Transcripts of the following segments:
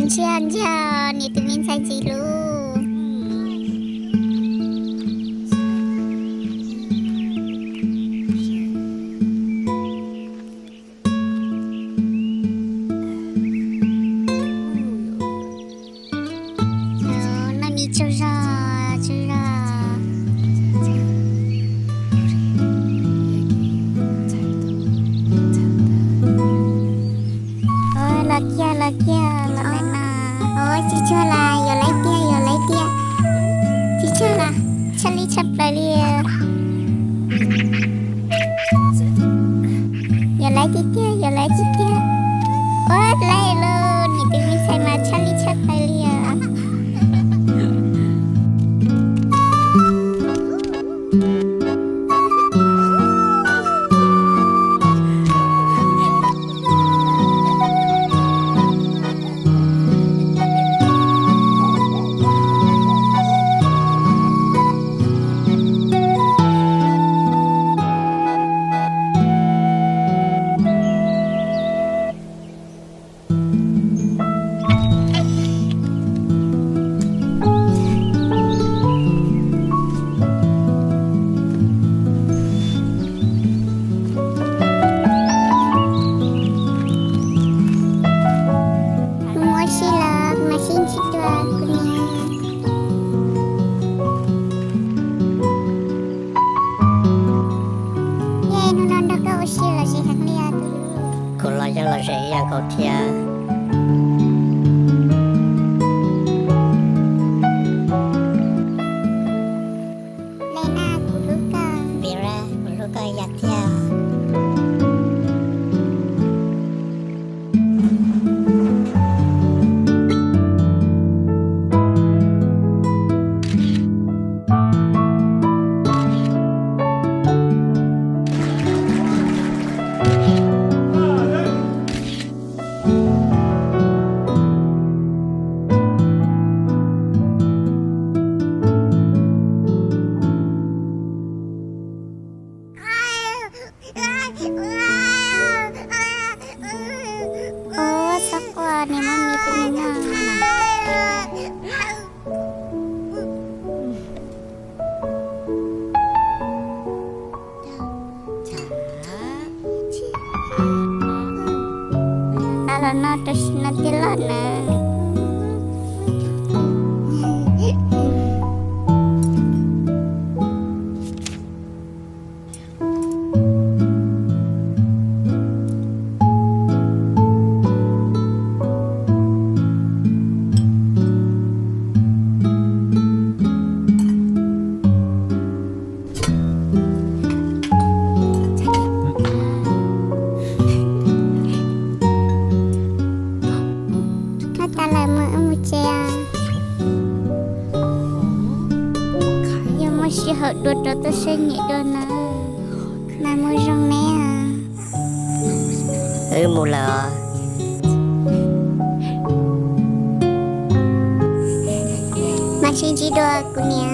Ntsiag ntsiag, niam tus me ntxhais ntxim hlub. Noj mis tsaug zog, tsaug zog. Los kiag, los kiag, los ntawm no. Tsis tsuag las, yuav laiv tiag, yuav laiv tiag. Tsis tsuag las, tshaj li tshaj plaws li. Yuav laiv tiag tiag, yuav laiv tiag tiag. Ua laiv lauj, niam tus me ntxhais mas tshaj li tshaj plaws li os. Mus ua si los mas sib ntsib dua kuv niam. Yej, hnub no nrog koj ua si los zem heev li os tus hlub. Kuv los yog los zem ib yam nkaus thiab. Lena, kuv hlub koj. Vera, kuv hlub koj ib yam thiab. Ub, txhob quaj, niam muab mis rau nws noj. Xa los no rau sim no thiaj loj na. Noj tas lawm mas wb mus tsev os. Yog muaj sij hawm dua rau tuaj saib niam dua na. Mas mus zoo neb os. Wb mus lawm os. Mas sib ntsib dua kuv niam.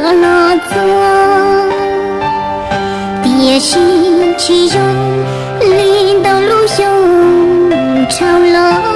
rov los txog, tiam sis tsis zoo li ntau lub xyoo dhau los.